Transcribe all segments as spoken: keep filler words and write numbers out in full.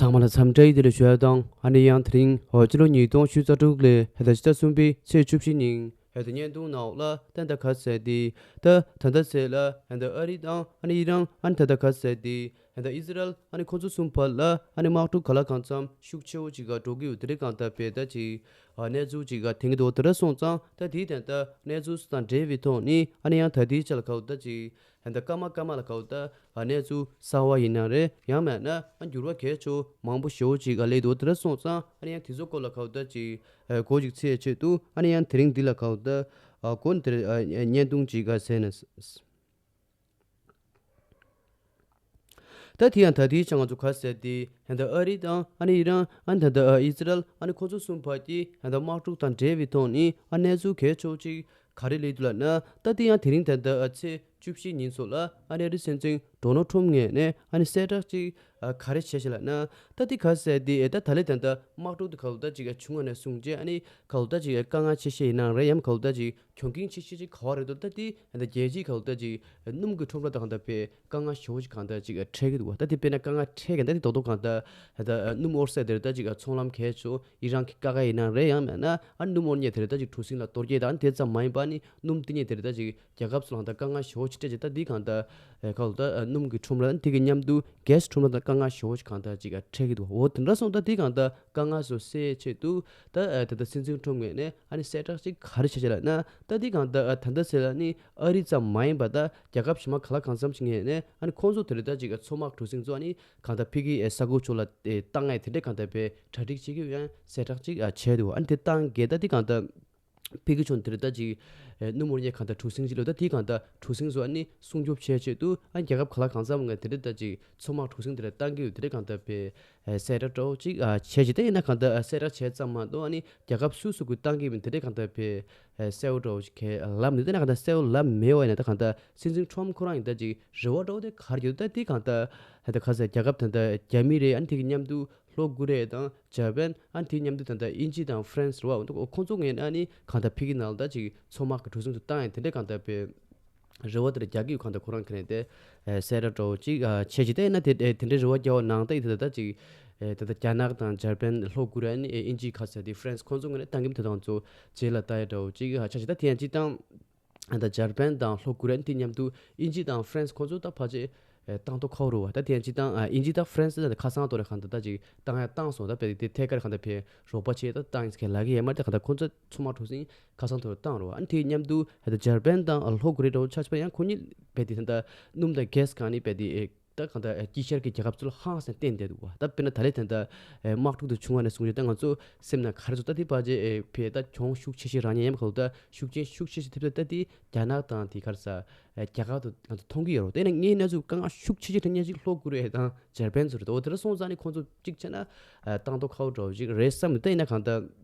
ཚང་མ་ལ་འཚམས་འདྲི་བདེ་ལེགས་ཞུ་ཡ་དང་། ཨ་ནི་ཡང་དེ་རིང་ཕྱི་ལོ་ཉིས་སྟོང་ཉི་ཤུ་རྩ་དྲུག་ལོའི་ཕྱི་ཟླ་གསུམ་པའི་ཚེས་བཅུ་བཞི་ཉིན་ད་བརྙན་ཐུང་ནང་ལ་ད་ལྟ་ག་ཟེར་དེ་ད་ད་ལྟ་ཟེར་ལ་ད་ཨ་རི་དང་ཨ་ནི་ཨི་རན་ཨ་ནི་ད་ལྟ་ག་ཟེར་དེ་ད་ཨི་ཟི་རལ་ཨ་ནི་ཁོང་ཚོ་གསུམ་བར་ལ་ཨ་ནི་དམག་འཁྲུག་ག་ལ་གང་འཚམ་ཤུགས་ཆེ་བོ་ཅིག་ག་འགྲོ་གི་ཡོད། དེ་རིང་གང་ལྟར་བས་ད་ཅིག་གནས་ཚུལ་ཅིག་ག་ཐེངས་འདུག་དེ་འདྲ་སོང་ཙང་ད་དེའི་ད་ལྟ་གནས་ཚུལ་དང་འབྲེལ་བའི་ཐོག་ནས་ཨ་ནི་ཡང་ད་དེའི་ཆ་ལ་ག་བོ་ད་ཅིག་ད་ལྟ་སྐར་མ་སྐར་མ་ལ་ག་བོ་ད་གནས་ཚུལ་གསར་བ་ཡིན་ན་རེད། ཡང་མེད་ན་ཨ་འགྱུར་བ་གལ་ཆེ་བོ་མང་པོ་ཞེ་བོ་ཅིག་ག་སླེབས་འདུག་དེ་འདྲ་སོང་ཙང་ཨ་ནི་ཡང་དེ་ཚོ་སྐོར་ལ་ག་བོ་ད་ཅིག་གོ་ཅིག་ཚེས་ཆེད་དུ་ཨ་ནི་ཡང་དེ་རིང་འདི་ལ་ག་བོ་ད་གོ་ནི་དེར་བརྙན་ཐུང་ཅིག་ག་ཟེར་ན། ད་དེ་ཡང་ད་དེའི་ཆ་ང་ཚོ་ག་ཟེར་དེ་ད་ལྟ་ཨ་རི་དང་ཨ་ནི་ཨི་རན་ཨ་ནི་ད་ལྟ་ཨི་ཟི་རལ་ཨ་ནི་ཁོ་ཚོ་གསུམ་བར་གྱི་ད་ལྟ་དམག་འཁྲུག་དང་འབྲེལ་བའི་ཐོག་ནས་ཨ་གནས་ཚུལ་གལ་ཆེ་བོ་ཅིག་ག་རེ་སླེབས་འདུག་ལབ་ན། ད་དེ་ཡང་དེ་རིང་ད་ལྟ་ཨ་ཚེས་བཅུ་བཞི་ཉིན་སོགས་ལ་ཨ་ནི་ཨ་རི་སྲིད་འཛིན་ཌོ་ནལ་ཊམ་ངོས་ནས་ཨ་ནི་གསལ་བསྒྲགས་ཅིག་ག་རེ་བྱས་ཤག་ལབ་ན། ད་དེ་ག་ཟེར་དེ་ད་ད་ལྟ་ད་ལྟ་དམག་འཁྲུག་དེ་ག་ལ་ད་ཅིག་བྱུང་བ་ནས་བཟུང་རྗེས་ཨ་ནི་ག་ལ་ད་ཅིག་དཀའ་ངལ་ཆེ་ཤོས་ཡིན་ན་རེད། ཡང་ག་ལ་ད་ཅིག་གྱོང་གུན་ཆེ་ཤོས་ཅིག་ག་བ་རེད་འདུག་ད་དེ་ད་རྒྱལ་སྤྱིའི་ག་ལ་ད་ཅིག་སྣུམ་གྱི་ཁྲོམ་ར་དང་གང་ལྟར་དཔེ་དཀའ་ངལ་ཞེ་བོ་ཅིག་གང་ལྟར་ཅིག་འཕྲད་ཀྱི་འདུག་ད་དེ་དཔེར་ན་དཀའ་ངལ་འཕྲད་མཁན་ད་དེ་རྡོག་རྡོག་གང་ལྟར་ད་སྣུམ་དབོར་ས་དེ་རེད། ད་ཅིག་ཚོང་ལམ་གལ་ཆེ་ཨི་རན་གྱི་ཀ་ཁ་ཡིན་ན་རེད། ཡང་མེད་ན་ཨ་སྣུམ་དབོར་མཁན་དེ་རེད། ད་ཅིག་གྲུ་གཟིངས་ལ་གཏོར་རྒྱག་དང་དེ་ཙམ་མ་ཡིན་པ་ནི་སྣུམ་བཏིང་མཁན་དེ་རེད། ད་ཅིག་རྒྱལ་ཁབ་ཚོ་ལ་གང་ལྟར་དཀའ་ངལ་ཞེ་བོ་ཅིག་འཕྲད་ཅིག་ད་དེ་གང་ལྟར་ག་ལ་ད་སྣུམ་གྱི་ཁྲོམ་ར་དེ་གི་མཉམ་དུ་གེ་སི་ཁྲོམ་ར་དང་དཀའ་ངལ་ཞེ་བོ་ཅིག་གང་ལྟར་ཅིག་འཕྲད་ཀྱི་འདུག་འོ་དེ་འདྲ་སོང་ད་དེ་གང་ལྟར་དཀའ་ངལ་སོགས་སེལ་ཆེད་དུ་ད་ད་ལྟ་སྲིད་འཛིན་ཁྲོམ་ངོས་ནས་ཨ་ནི་གསལ་བསྒྲགས་ཅིག་ག་རེ་བྱས་ཤག་ལབ་ན། ད་དེ་གང་ལྟར་ད་ལྟ་ཟེར་ལ་ནི་ཨ་རི་ཙམ་མ་ཡིན་པ་ད་རྒྱལ་ཁབ་གཞན་མ་ག་ལ་གང་འཚམ་ཞིག་ངོས་ནས་ཨ་ནི་ཁོང་ཚོ་དེ་རེད། ད་ཅིག་མཚོ་དམག་གྲུ་གཟིངས་ཚོ་ཨ་ནི་གང་ལྟར་ཕ་གིའི་ས་ཁུལ་ཕྱོགས་ལ་བཏང་ཡས་དེ་འདྲས་གང་ལྟར་དཔེ་གྲ་སྒྲིག་བྱེད་ཀྱི་ཡོད། ཡང་གསལ་བསྒྲགས་ཅིག་བྱས་འདུག་ཨ་ནི་དེ་བཏང་གས་ད་དེ་གང་ལྟར་ཕ་གི་ཕྱོགས་དེ་རེད། ད་ཅིག་ཨེ་སྣུམ་དབོར་མཁན་གང་ལྟར་གྲུ་གཟིངས་ཅིག་ལོ། ད་དེ་གང་ལྟར་གྲུ་གཟིངས་སུ་ཨ་ནི་སྲུང་སྐྱོབ་བྱེད་ཆེད་དུ་ཨ་རྒྱལ་ཁབ་ག་ལ་གང་འཚམ་ངས་དེ་རེད། ད་ཅིག་མཚོ་དམག་གྲུ་གཟིངས་དེ་རེད་བཏང་གི་ཡོད། དེ་རེད་གང་ལྟར་དཔེ་ཨེ་གསལ་བསྒྲགས་འདྲ་བོ་ཅིག་ཨ་བྱས་ཅིག་ད་ཡིན་ན་གང་ལྟར་ཨ་གསལ་བསྒྲགས་བྱས་ཙམ་མ་གཏོགས་ཨ་ནི་རྒྱལ་ཁབ་སུ་སུ་གུ་བཏང་གི་ཡོད་མིན་དེ་རེད་གང་ལྟར་དཔེ་ཨེ་གསལ་བོ་འདྲ་བོ་ཅིག་གས་ལབ་མི་འདུག་ད་ཡིན་ན་གང་ལྟར་གསལ་བོ་ལབ་མེད་པ་ཡིན་ན། ད་གང་ལྟར་སྲིད་འཛིན་ཊམ་ཁོ་རང་ཡིན་ད་ཅིག་རེ་བ་འདྲ་བོ་དེ་ག་རེ་ཡོད། ད་དེ་གང་ལྟར་ད་ག་ཟེར་རྒྱལ་ཁབ་ད་ལྟ་རྒྱ་མི་རེད། ཨ་ནི་དེ་གི་མཉམ་དུ་ལྷོ་ཀོ་རི་ཡ་དང་ཇ་པན། ཨ་ནི་དེའི་མཉམ་དུ་ད་ལྟ་དབྱིན་ཇི་དང་ཧྥ་རན་སི་རེད་བ། ཁོང་ཚོ་ངོས་ནས་ཨ་ནི་གང་ལྟར་ཕ་གི་ནང་ལ་ད་ཅིག་མཚོ་དམག་གི་གྲུ་གཟིངས་སུ་བཏང་ཡས་དེ་འདྲས་གང་ལྟར་དཔེ་རེ་བ་དེ་འདྲ་རྒྱག་གི་ཡོད། གང་ལྟར་ཁོ་རང་གི་ནས་དེ་གསལ་བསྒྲགས་འདྲ་བོ་ཅིག་བྱས་ཅིག་ད་ཡིན་ན་དེ་དེ་འདྲའི་རེ་བ་རྒྱག་པ་ནང་ད་ཡིན་ད་ད་ཅིག་ད་ལྟ་རྒྱ་ནག་དང་ཇར་པན་ལྷོ་ཀོ་རི་ཡ་ནི་དབྱིན་ཇི་ག་ཟེར་དེ་ཧྥ་རན་སི་ཁོང་ཚོ་ངོས་ནས་བཏང་གི་མི་དེ་དང་ཚོ་རྗེས་ལ་ལྟ་ཡས་འདྲ་བོ་ཅིག་བྱས་ཅིག་ད་དེ་ཡང་སྤྱིར་བཏང་། ད་ཇར་པན་དང་ལྷོ་ཀོ་རི་ཡ་དེ་མཉམ་དུ་དབྱིན་ཇི་དང་ཧྥ་རན་སི་ཁོང་ཚོ་ད་ཕལ་ཆེར་ཨེ་བཏང་ཐོག་ཁ་བོ་རུ་བ། ད་དེ་ཡང་སྤྱིར་བཏང་ཨ་དབྱིན་ཇི་དང་ཧྥ་རན་སི་ད་ཁ་སང་ཐོག་ལ་གང་ལྟར་ད་ཅིག་བཏང་ཡ་བཏང་སོང་། ད་དཔེ་དེ་ཐད་ཀར་གང་ལྟར་ཕེ་རོགས་པ་བྱས་ད་བཏང་ཡིན་ཟེར་ཁས་ལབ་ཀྱི་ཡོད་མ་རེད། ད་གང་ལྟར་ཁོང་ཚོ་མཚོ་དམག་གྲུ་གཟིངས་ཁ་སང་ཐོག་ལ་བཏང་རུ་བ། ཨ་ནི་དེ་མཉམ་དུ་ད་ཇར་པན་དང་ལྷོ་ཀོ་རི་ཡ་འདྲ་བོ་ཆ་བཞག་པ་ཡང་ཁོ་གཉིས་དཔེ་དེ་ད་སྣུམ་དང་གེ་སི་གང་ནི་དཔེ་དེ་ཨེ་ད་གང་ལྟར་དཀྱིལ་ཤར་གྱི་རྒྱལ་ཁབ་ཚོ་ལ་ཧང་སང་བརྟེན་བསྡད་འདུག་བ། ད་དཔེར་ན་ད་ལན་ད་ལྟ་དམག་འཁྲུག་དེ་བྱུང་བ་ནས་བཟུང་སྟེ་ད་ང་ཚོ་སེམས་ནང་ག་རེ་ཚོ་ད་དེ་ཕལ་ཆེར་ཕེ་ད་གྱོང་ཤུགས་ཆེ་ཤོས་རག་མཁན་ཡིན་པ་ག་ལ་ད་ཤུགས་རྐྱེན་ཤུགས་ཆེ་ཤོས་ཐེབས་ད་ད་དེ་རྒྱ་ནག་དང་དེ་ག་རེ་ཟ་རྒྱ་གར་དུ་ང་ཚོ་མཐོང་གི་ཡོད་རེད། དེ་ནས་ངའི་གནས་ཚུལ་དཀའ་ངལ་ཤུགས་ཆེ་ཤོས་དེ་ངས་ཅིག་ལྷོ་ཀོ་རི་ཡ་དང་ཇར་པན་ཚོ་རེད། འོ་དེ་འདྲ་སོང་ཙང་ནི་ཁོང་ཚོ་གཅིག་བྱས་ན་བཏང་ཐོག་ཁ་བོ་འདྲ་བོ་ཅིག་རེད་བསམ་ཡོད། ད་ཡིན་ན་གང་ལྟར།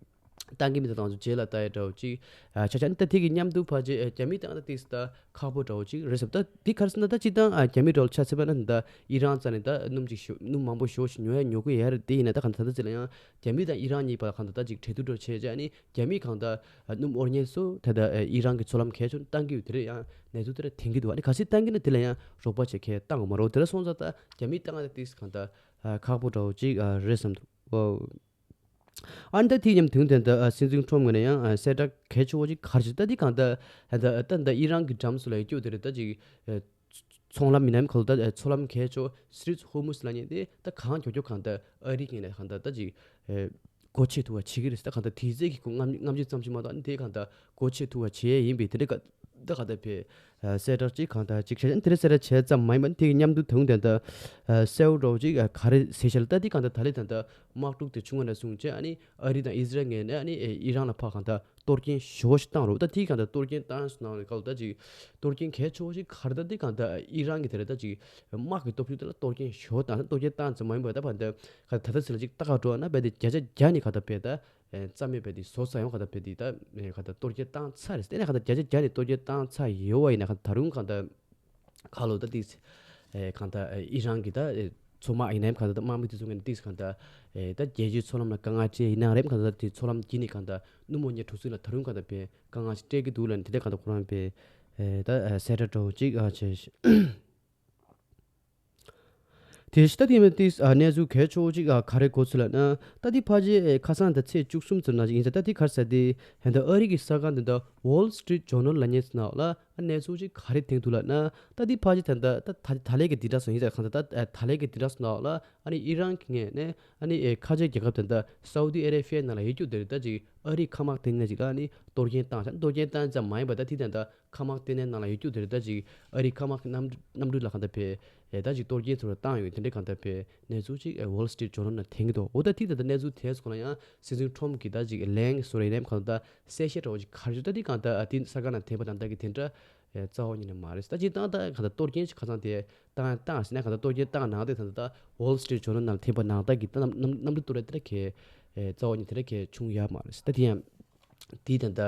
བཏང་གི་མི་དེ་དང་ཚོ་རྗེས་ལ་ལྟ་ཡ་འདྲ་བོ་ཅིག་ཨ་ཆ་ཆ་ནི་ད་དེ་གི་མཉམ་དུ་ཕལ་ཆེར་ཨ་རྒྱ་མི་དང་ད་ཏིག་ཙམ་ད་ཁག་པོ་འདྲ་བོ་ཅིག་རེད་ཟེར། ད་དེ་ག་རེ་ཟེར་ན་ད་སྤྱིར་བཏང་ཨ་རྒྱ་མི་འདྲ་བོ་ཆ་བཞག་པ་ན་ད་ཨི་རན་རྩ་ནས་ད་སྣུམ་ཅིག་ཞུ་སྣུམ་མང་པོ་ཞེ་པོ་ཞིག་ཉོ་ཡ་ཉོ་གི་ཡོད་རེད། དེ་ཡིན་ན་ད་གང་ལྟར་ད་ལྟ་ཅིག་ལ་ཡང་རྒྱ་མི་དང་ཨི་རན་གཉིས་བར་གང་ལྟར་ད་ཅིག་འབྲེལ་མཐུད་འདྲ་བོ་བྱས་བྱས་ཨ་ནི་རྒྱ་མི་གང་ལྟར་ཨ་སྣུམ་དབོར་མཁན་ཚོ་ད་ད་ཨ་ཨི་རན་གྱི་མཚོ་ལམ་གས་ཆོད་བཏང་གི་ཡོད། དེ་རེད། ཡང་གནས་ཚུལ་དེ་འདྲ་ཐོན་གྱི་འདུག་ཨ་ནི་གལ་སྲིད་བཏང་གི་ན་དེ་ལ་ཡང་རོགས་པ་བྱེད་མཁན་བཏང་དགོས་མ་རེད། དེ་འདྲ་སོང་ཙང་ད་རྒྱ་མི་བཏང་ན་ད་ཏིག་ཙམ་གང་ལྟར་ཨ་ཁག་པོ་འདྲ་བོ་ཅིག་ཨ་རེད་བསམ་འདུག་ཨོ། ཨ་ནི་ད་དེ་མཉམ་དུ་ད་ལྟ་ཨ་སྲིད་འཛིན་ཁྲོམ་ངོས་ནས་ཡང་ཨ་གསལ་བསྒྲགས་གལ་ཆེ་བོ་ཅིག་ག་རེ་བྱས། ད་འདི་གང་ལྟར་ད་ད་ད་ད་ཨི་རན་གྱི་འགྲམ་སུ་ལ་ཡོད་རྒྱུ་དེ་རེད། ད་ཅིག་ཨ་ཚོང་ལམ་མིན་ནམ་ག་ལ་ད་ཨ་མཚོ་ལམ་གལ་ཆེ་བོ་སི་ཊྲེཊ་ཧོར་མུཛ་ལབ་མཁན་དེ་ད་གང་མགྱོགས་མགྱོགས་གང་ལྟར་ཨ་རི་གིས་ནས་གང་ལྟར་ད་ཅིག་ཨ་སྒོ་ཕྱེ་ཐུབ་པ་བྱེད་ཀྱི་རེད། ད་གང་ལྟར་དུས་ཚོད་ཀྱི་སྒོ་ལྔ་ལྔ་བཅུ་ཙམ་ཞིག་མ་གཏོགས་ཨ་ནི་དེ་གང་ལྟར་སྒོ་ཕྱེ་ཐུབ་པ་བྱེད་ཡས་ཡིན་པས། དེ་འདྲ་ག་ད་ག་ད་ཕེ་ཨ་གསལ་བསྒྲགས་ཅིག་གང་ལྟར་ཅིག་བྱས། ཨ་ནི་དེ་རེད་ཟེར་ར་བྱས་ཙམ་མ་ཡིན་པ་ཨ་ནི་དེ་གི་མཉམ་དུ་ད་དུང་ད་ལྟ་ཨ་གསལ་བོ་འདྲ་བོ་ཅིག་ཨ་ག་རེ་ཟེར་ཤག་ལ། ད་འདི་གང་ལྟར་ད་ལས་ད་ལྟ་དམག་འཁྲུག་དེ་བྱུང་བ་ནས་བཟུང་བྱས་ཨ་ནི་ཨ་རི་དང་ཨི་ཟི་རལ་ངོས་ནས་ཨ་ནི་ཨི་རན་ལ་ཕར་གང་ལྟར་གཏོར་སྐྱོན་ཞེ་པོ་ཞིག་བཏང་རོགས། ད་དེ་གང་ལྟར་གཏོར་སྐྱོན་བཏང་སོང་ནང་ལ་ག་ལ་ད་ཅིག་གཏོར་སྐྱོན་གལ་ཆེ་བོ་ཞིག་ག་རེ་ད་འདི་གང་ལྟར་ཨི་རན་གྱི་དེ་རེད། ད་ཅིག་དམག་གི་སྟོབས་ཤུགས་དེ་ལ་གཏོར་སྐྱོན་ཞེ་པོ་བཏང་། གཏོར་སྐྱོན་བཏང་ཙམ་མ་ཡིན་པར་ད་བར་འདི་ག་ད་ད་ཚེ་ལ་ཅིག་ལྟ་ག་འགྲོ་བ་ན་བས་དེ་བརྒྱ་ཆ་བརྒྱ་ནས་ག་ད་བས་ད། ཨེ་རྩ་མེད་བས་དེ་བཟོ་ས་ཡོང་ག་ད་བས་དེ་ད་ཨེ་ག་ད་གཏོར་སྐྱོན་བཏང་ཚར་རེད། དེ་ནས་ག་ད་བརྒྱ་ཆ་བརྒྱ་ནས་གཏོར་སྐྱོན་བཏང་ཚར་ཡོད་པ་ཡིན་ན་ག་ད་ད་རུང་ག་ད་ཁ་ལོ་ད་ཏིག་ཨེ་ག་ད་ཨེ་ཨི་རན་གྱི་ད་ཨེ་མཚོ་དམག་ཡིན་ནའི་ག་ད་ད་དམག་མི་དེ་ཚོ་ངོས་ནས་ཏིག་ག་ད་ཨེ་ད་རྒྱལ་སྤྱིའི་མཚོ་ལམ་ལ་དཀའ་ངལ་འཕྲད་ཡིན་ན་རེད། ག་ད་ད་དེ་མཚོ་ལམ་བརྒྱུད་ནས་ག་ད་སྣུམ་དབོར་མཁན་གྲུ་གཟིངས་ལ་ད་རུང་ག་ད་བས་དཀའ་ངལ་ཞིག་འཕྲད་ཀྱི་འདུག་ལབ་ནས་དེ་འདྲ་ག་ད་ཁོ་རང་བས་ཨེ་ད་ཨེ་གསལ་བསྒྲགས་འདྲ་བོ་ཅིག་ཨ་བྱས། དེ་ཤི་ད་དེ་མ་ཏིག་ཨ་གནས་ཚུལ་གལ་ཆེ་བོ་ཅིག་ཨ་ག་རེ་གོ་ཚུལ་ལབ་ན། ད་དེ་ཕལ་ཆེར་ཨེ་ཁ་སང་ད་ཚེས་བཅུ་གསུམ་ཙམ་ནང་ཅིག་ཡིན་ཙང་། ད་དེ་ག་རེ་ཟེར་དེ་ཧན་ད་ཨ་རི་གི་གསར་ཁང་དེ་ད་Wall Street Journal ལབ་མཁན་ཚོ་ནང་ལ་ཨ་གནས་ཚུལ་ཅིག་ག་རེ་ཐོན་འདུག་ལབ་ན། ད་དེ་ཕལ་ཆེར་ད་ད་ད་ད་ལས་ཀྱི་དེ་འདྲ་སོང་ཡིན་ཙང་། གང་ད་ད་ཨ་ད་ལས་ཀྱི་དེ་འདྲ་སོང་ནང་ལ་ཨ་ནི་ཨི་རན་གྱི་ངོས་ནས་ཨ་ནི་ཨེ་ཁ་ཆེ་རྒྱལ་ཁབ་དེ་ད་Saudi Arabia ནང་ལ་ཡོད་རྒྱུ་དེ་ད་ཅིག་ཨ་རིའི་མཁའ་དམག་ལྟེ་གནས་ཅིག་ལ་ཨ་ནི་གཏོར་སྐྱོན་བཏང་ཤག་གཏོར་སྐྱོན་བཏང་ཙམ་མ་ཡིན་པ་ད་དེ་ད་ད་མཁའ་དམག་ལྟེ་གནས་ནང་ལ་ཡོད་རྒྱུ་དེ་རེད། ད་ཅིག་ཨ་རིའི་མཁའ་དམག་གི་གནམ་གནམ་གྲུ་ལ་གང་ལྟར་ཕེ་ཨེ་ད་ཅིག་གཏོར་སྐྱོན་ཚུར་བཏང་ཡོད། དེ་འདྲའི་གང་ལྟར་ཕེ་གནས་ཚུལ་ཅིག་ཨེ་Wall Street Journal ནང་ཐོན་གྱི་འདུག་འོ་ད་དེ་ད་ལྟ་གནས་ཚུལ་དེ་ཚོ་ལ་ཡང་སྲིད་འཛིན་ཁྲོམ་གྱིས་ད་ཅིག་ལན་སོ་རེ་ལན་གང་ལྟར་གསལ་བཤད་འདྲ་བོ་ཅིག་ག་རེ་བྱུང་། ད་དེ་གང་ལྟར་ཨ་དེ་གསར་ཁང་ནང་ཐོན་པ་དང་ད་གི་དེ་འདྲ་ཨེ་རྩ་བ་ཉིད་ནས་མ་རེད། ད་ཅིག་ད་ད་གང་ལྟར་གཏོར་སྐྱོན་ཅིག་ཁ་སང་དེ་བཏང་བཏང་ཟེར་ན། གང་ལྟར་གཏོར་སྐྱོན་བཏང་ནང་དེ་ད་ད་Wall Street Journal ནང་ཐོན་པ་ནང་ད་གི་ད་གནམ་གནམ་གནམ་གྲུ་གཏོར་རེ་དེ་འདྲ་གས་ཨེ་རྩ་བ་ཉིད་དེ་འདྲ་གས་བྱུང་ཡོད་མ་རེད། ད་དེ་ཡང་དེའི་ད་ལྟ་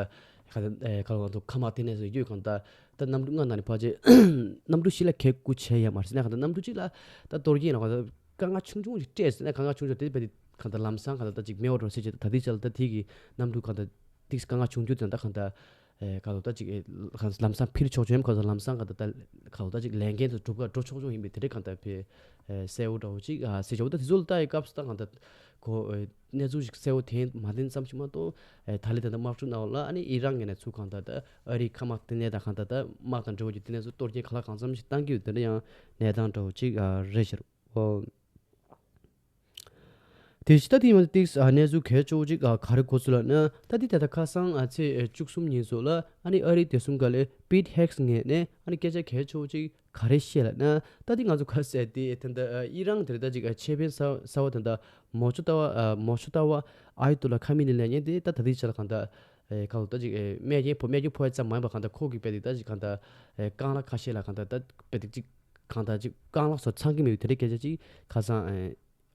ག་ད་ཨེ་ག་ལ་ང་ཚོ་མཁའ་དམག་ལྟེ་གནས་སུ་ཡོད་གང་ལྟར་ད་གནམ་གྲུ་ལྔ་ནང་ནས་ཕལ་ཆེར་གནམ་གྲུ་བཞི་ལ་གས་རྐུ་བྱས་ཡོད་མ་རེད་ཟེར་ན། གང་ལྟར་གནམ་གྲུ་གཅིག་ལ་ད་གཏོར་སྐྱོན་ལ་གང་ལྟར་དཀའ་ངལ་ཆུང་ཆུང་ཞིག་སྤྲད་ཟེར་ན། དཀའ་ངལ་ཆུང་ཆུང་དེ་བས་ཏེ་གང་ལྟར་ལམ་སང་གང་ལྟར་ད་ཅིག་མེད་པ་འགྲོ་ཟེར་བྱས། ད་ལྟའི་ཆ་ལ་ད་དེ་གི་གནམ་གྲུ་གང་ལྟར་ཏིག་དཀའ་ངལ་བྱུང་རྒྱུ་དེ་ད་གང་ལྟར་ཨེ་གང་ལྟར་ད་ཅིག་ཨེ་གང་ལམ་སང་འཕུར་ཆོག་ཆོག་ཡིན། གང་ལྟར་ལམ་སང་གང་ལྟར་ད་གང་ལྟར་ད་ཅིག་ལས་འགན་དེ་སྒྲུབ་ག་འགྲོ་ཆོག་ཆོག་ཡིན་པའི་དེ་འདྲའི་གང་ལྟར་ཕེ་ཨེ་གསལ་བོ་འདྲ་བོ་ཅིག་ཨ་གསལ་ཆོག་ད་དེ་ཚོ་ལ་ལྟ་ཡི་སྐབས་སུ་ད་གང་ལྟར་གོ་ཨེ་གནས་ཚུལ་ཞིག་གསལ་བོ་དེ་མ་ཐོན་ཙམ་ཞིག་མ་གཏོགས། ཨེ་ད་ལྟའི་ད་ལྟ་དམག་འཁྲུག་ནང་ལ་ཨ་ནི་ཨི་རན་གྱི་ནས་ཚུར་གང་ལྟར་ད་ཨ་རིའི་མཁའ་དམག་ལྟེ་གནས་དང་གང་ལྟར་ད་དམག་དང་འབྲེལ་བ་གྱི་ལྟེ་གནས་ཚོ་གཏོར་སྐྱོན་ག་ལ་གང་འཚམ་ཞིག་བཏང་གི་ཡོད། དེ་འདྲ་ཡང་གནས་སྟངས་འདྲ་བོ་ཅིག་ཨ་རེད་ཤག་འོ། དེ་ཕྱི་ད་དེ་མ་ཏིག་ཨ་གནས་ཚུལ་གལ་ཆེ་བོ་ཅིག་ཨ་ག་རེ་གོ་ཚུལ་ལབ་ན། ད་དེ་ད་ལྟ་ཁ་སང་ཨ་ཚེས་བཅུ་གསུམ་ཉིན་སོགས་ལ་ཨ་ནི་ཨ་རིའི་བདེ་སྲུང་བཀའ་བློན་པིད་ཧེག་སི་ངོས་ནས་ཨ་ནི་སྐད་ཆ་གལ་ཆེ་བོ་ཅིག་ག་རེ་བཤད་ལབ་ན། ད་དེ་ང་ཚོ་ག་ཟེར་དེ་ད་ལྟ་ཨ་ཨི་རན་དེ་རེད། ད་ཅིག་ཨ་ཆེ་དཔོན་གསར་གསར་བ་ད་ལྟ་མོ་ཆོ་ཏ་བ་ཨ་མོ་ཆོ་ཏ་བ་ཨ་ཡ་ཏུ་ལ་ཁ་མི་ནི་ལབ་མཁན་དེ་ད་ད་ལྟའི་ཆ་ལ་གང་ལྟར་ཨེ་གང་ལྟར་ད་ཅིག་ཨེ་རྨས་སྐྱོན་ཕོག་རྨས་སྐྱོན་ཕོག་ཡ་ཙམ་མ་ཡིན་པ་གང་ལྟར་ཁོ་གི་དཔེ་དེ་ད་ཅིག་གང་ལྟར་ཨེ་རྐང་ལག་ཁ་ཤས་ལ་གང་ལྟར་ད་དཔེ་དེ་ཅིག་གང་ལྟར་ཅིག་རྐང་ལག་སོགས་ཚང་གི་མེད་པའི་དེ་འདྲའི་སྐད་ཆ་ཅིག་ཁ་སང་ཨེ་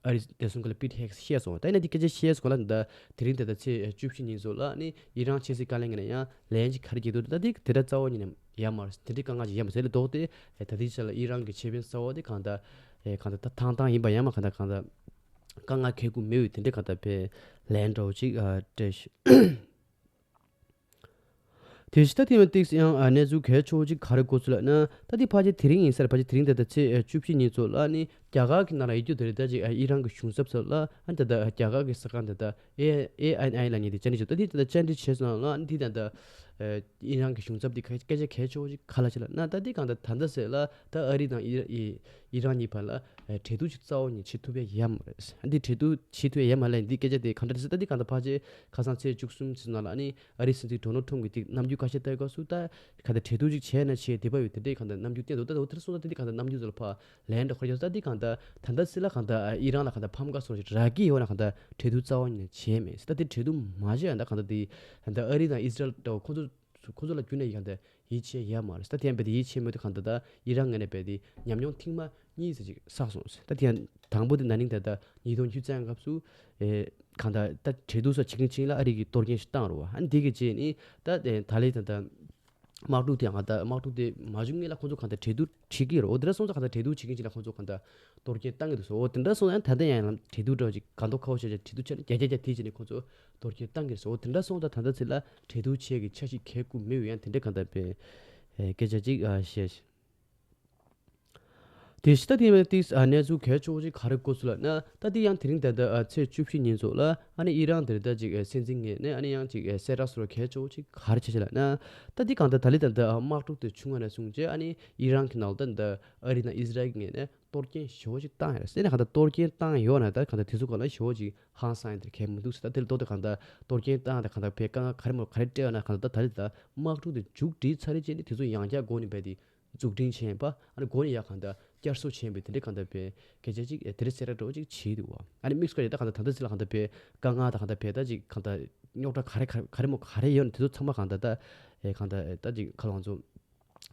ཨ་རིའི་བདེ་སྲུང་བཀའ་བློན་པིད་ཧེག་སི་བཤད་སོང་། ད་ཡིན་ན་དེ་སྐད་ཆ་བཤད་སོང་ལ། ད་དེ་རིང་ད་ལྟ་ཚེས་བཅུ་བཞི་ཉིན་སོགས་ལ་ནི་ཨི་རན་ཆབ་སྲིད་བཀའ་བློན་ངོས་ནས་ཡང་ལན་ཅིག་ག་རེ་བརྒྱབ་འདུག་ད་དེ་དེ་འདྲ་རྩ་བ་ཉིད་ནས་ཡོད་མ་རེད། དེ་འདྲའི་དཀའ་ངལ་ཅིག་ཡོད་མ་རེད་ཟེར་ལས་ལྡོག་སྟེ། ཨེ་ད་ལྟའི་ཆ་ལ་ཨི་རན་གྱི་ཆེ་དཔོན་གསར་བ་དེ་གང་ལྟར་ཨེ་གང་ལྟར་ད་ཐང་ཐང་ཡིན་པ་ཡང་མ་གང་ལྟར་གང་ལྟར་དཀའ་ངལ་འཁེལ་དགོས་མེད་པའི་དེ་འདྲའི་གང་ལྟར་དཔེ་ལན་འདྲ་བོ་ཅིག་ཨ་སྤྲད་ཤག་དེ་ཕྱི་ད་དེ་མ་ཏིག་ཡང་ཨ་གནས་ཚུལ་གལ་ཆེ་བོ་ཅིག་ག་རེ་གོ་ཚུལ་ལབ་ན། ད་དེ་ཕལ་ཆེར་དེ་རིང་ཡིན་ས་རེད། ཕལ་ཆེར་དེ་རིང་ད་ལྟ་ཚེས་བཅུ་བཞི་ཉིན་སོགས་ལ་ནི་རྒྱ་གར་གྱི་ནང་ལ་ཡོད་རྒྱུ་དེ་རེད། ད་ཅིག་ཨ་ཨི་རན་གྱི་གཞུང་ཚབ་སོགས་ལ་ཨ་ད་ལྟ་རྒྱ་གར་གྱི་གསར་ཁང་ད་ལྟ་ཨེ་ཨེ་ཨེན་ཨའི་ལབ་མཁན་དེ་བཅར་འདྲི་བྱས། ད་དེ་ད་ལྟ་བཅར་འདྲི་བྱས་སོང་ལ་ཨ་ནི་དེ་ད་ལྟ་ཨི་རན་གྱི་གཞུང་ཚབ་དེ་སྐད་ཆ་གལ་ཆེ་བོ་ཅིག་ག་ལབ་ཤག་ལབ་ན། ད་དེ་གང་ལྟར་ད་ལྟ་ཟེར་ལ་ད་ཨ་རི་དང་ཨི་ཨི་ཨི་རན་གཉིས་བར་ལ་ཨེ་འབྲེལ་གཏུག་ཅིག་རྩ་བ་ནས་བྱེད་ཐུབ་ཡ་ཡོད་མ་རེད། འདི་འབྲེལ་གཏུག་བྱེད་ཐུབ་ཡ་ཡོད་མ་རེད། འདི་སྐད་ཆ་དེ་གང་འདྲ་རེད་ཟེར། ད་འདི་གང་ལྟར་ཕལ་ཆེར་ཁ་སང་ཚེས་བཅུ་གསུམ་ཚེས་ནང་ལ་ཨ་ནི་ཨ་རིའི་སྲིད་འཛིན་ཌོ་ནལ་ཊམ་གྱིས་འདི་རྣམ་འགྱུར་ཁ་ཤས་བསྟན་སྐབས་སུ། ད་གང་ལྟར་འབྲེལ་གཏུག་ཅིག་བྱས་ན་བྱས་བདེ་པོ་ཡོད། དེ་འདྲའི་གང་ལྟར་རྣམ་འགྱུར་བསྟན་འདུག་ད་འོ་དེར་སོང་ཙང་ད་འདི་གང་ལྟར་རྣམ་འགྱུར་ཚོ་ལ་ཕར་ལན་འདྲ་ཁོ་རྒྱག་ས། ད་འདི་གང་ལྟར་ད་ལྟ་ཟེར་ལ་གང་ལྟར་ཨི་རན་ལ་གང་ལྟར་ཕམ་ཁ་སོགས་ཤིག་རག་གི་ཡོད་ན་གང་ལྟར་འབྲེལ་གཏུག་རྩ་བ་ནས་བྱས་མེད། ད་འདི་འབྲེལ་གཏུག་མ་བྱས་ཡང་ད་གང་ལྟར་འདི་གང་ལྟར་ཨ་རི་དང་ཨི་སི་རལ་འདྲ་བོ་ཁོ་ཚོ་ཁོ་ཚོ་ལ་རྒྱུས་ནས་ཡིན་གང་ལྟར་ཡིད་ཆེས་ཡོད་མ་རེད། ད་དེ་ཡང་རྦད་དེ་ཡིད་ཆེས་མེད་དུས་གང་ལྟར་ད་ཨི་རན་ངོས་ནས་རྦད་དེ་ཉམས་མྱོང་ཐེངས་མ་གཉིས་ཙམ་ཅིག་བསགས་སོང་ཟེར། ད་དེ་ཡང་དང་པོ་དེ་ན་ནིང་ད་ལྟ་ཉིས་སྟོང་བཅུ་རྩ་ཡང་སྐབས་སུ་ཨེ་གང་ལྟར་ད་འབྲེལ་གཏུག་སོགས་བྱེད་མཁན་ཅིག་ལ་ཨ་རི་གིས་གཏོར་སྐྱོན་ཞིག་བཏང་རེད་བ། ཨ་ནི་དེ་གི་རྗེས་ནི་ད་ཨེ་ད་ལན་ད་ལྟ་དམག་འཁྲུག་དེ་ཡང་ད་དམག་འཁྲུག་དེ་མ་བྱུང་སྔོན་ལ་ཁོང་ཚོ་གང་ལྟར་འབྲེལ་གཏུག་བྱེད་ཀྱི་རེད། འོ་དེ་འདྲ་སོང་ཙང་གང་ལྟར་འབྲེལ་གཏུག་བྱེད་མཁན་ཅིག་ལ་ཁོང་ཚོ་གང་ལྟར་གཏོར་སྐྱོན་བཏང་གི་འདུག་ཟེར། འོ་དེ་འདྲ་སོང་ཙང་ད་ལྟ་ཡང་ལམ་འབྲེལ་གཏུག་འདྲ་བོ་ཅིག་གང་ཐོག་ཁ་བོ་བྱས་བྱས་འབྲེལ་གཏུག་བྱས་ན་རྒྱ་རྒྱ་རྒྱ་དེ་བྱས་ནས་ཁོང་ཚོ་གཏོར་སྐྱོན་བཏང་གི་རེད་ཟེར། འོ་དེ་འདྲ་སོང་ཙང་ད་ལྟ་ཚེ་ལ་འབྲེལ་གཏུག་བྱེད་ཀྱི་འཆར་གཞི་འཁེལ་དགོས་མེད་པའི་ཡང་དེ་འདྲ་གང་ལྟར་དཔེ་ཨེ་སྐད་ཆ་ཅིག་ཨ་བཤད། དེ་ཕྱི་ད་དེ་མ་ཏིག་ཨ་གནས་ཚུལ་གལ་ཆེ་བོ་ཅིག་ག་རེ་གོ་ཚུལ་ལབ་ན། ད་དེ་ཡང་དེ་རིང་ད་ལྟ་ཨ་ཚེས་བཅུ་བཞི་ཉིན་སོགས་ལ་ཨ་ནི་ཨི་རན་དེར་ད་ཅིག་ཨེ་སྲིད་འཛིན་ངོས་ནས་ཨ་ནི་ཡང་ཅིག་ཨེ་གསལ་བསྒྲགས་སོགས་གལ་ཆེ་བོ་ཅིག་ག་རེ་བྱས་ཤག་ལབ་ན། ད་དེ་གང་ལྟར་ད་ལན་ད་ལྟ་ཨ་དམག་འཁྲུག་དེ་བྱུང་བ་ནས་བཟུང་བྱས་ཨ་ནི་ཨི་རན་གྱི་ནང་ལ་ད་ལྟ་ཨ་རི་དང་ཨི་སི་རལ་གྱི་ངོས་ནས་གཏོར་སྐྱོན་ཞེ་བོ་ཅིག་བཏང་ཡོད་ཟེར་ནས། གང་ལྟར་གཏོར་སྐྱོན་བཏང་ཡོད་ན་ད་གང་ལྟར་དེ་ཚོ་གང་ལ་ཞེ་བོ་ཅིག་ཧང་སང་ཡ་དེ་གལ་མི་འདུག་ཟེར། ད་དེ་ལ་ལྡོག་སྟེ་གང་ལྟར་གཏོར་སྐྱོན་བཏང་དང་གང་ལྟར་བས་དཀའ་ངལ་ག་རེ་མོ་ག་རེ་སྤྲད་ཡོད་ན་གང་ལྟར་ད་ད་ལན་ད་དམག་འཁྲུག་དེ་མཇུག་སྒྲིལ་ཚར་རེ་བྱས་ནས་དེ་ཚོ་ཡང་བསྐྱར་འགོ་ནས་རྦད་དེ་འཛུགས་སྐྲུན་བྱས་པ། ཨ་ནི་འགོ་ནས་ཡར་གང་ལྟར་བསྐྱར་གསོ་བྱས་པའི་དེ་འདྲའི་གང་ལྟར་བས་སྐད་ཆ་ཅིག་དེ་འདྲའི་གསལ་བསྒྲགས་འདྲ་བོ་ཅིག་བྱས་འདུག་བ། ཨ་ནི་དམིགས་སུ་བཀར་ཡ་ད་གང་ལྟར་ད་ལྟ་ཚེ་ལ་གང་ལྟར་བས་དཀའ་ངལ་དང་གང་ལྟར་བས་ད་ཅིག་གང་ལྟར་རྙོག་དྲ་ག་རེ་ག་རེ་ག་རེ་མོ་ག་རེ་ཡོད་ན་དེ་ཚོ་ཚང་མ་གང་ལྟར་ད་ཨེ་གང་ལྟར་ད་ཅིག་ག་ལ་ང་ཚོ་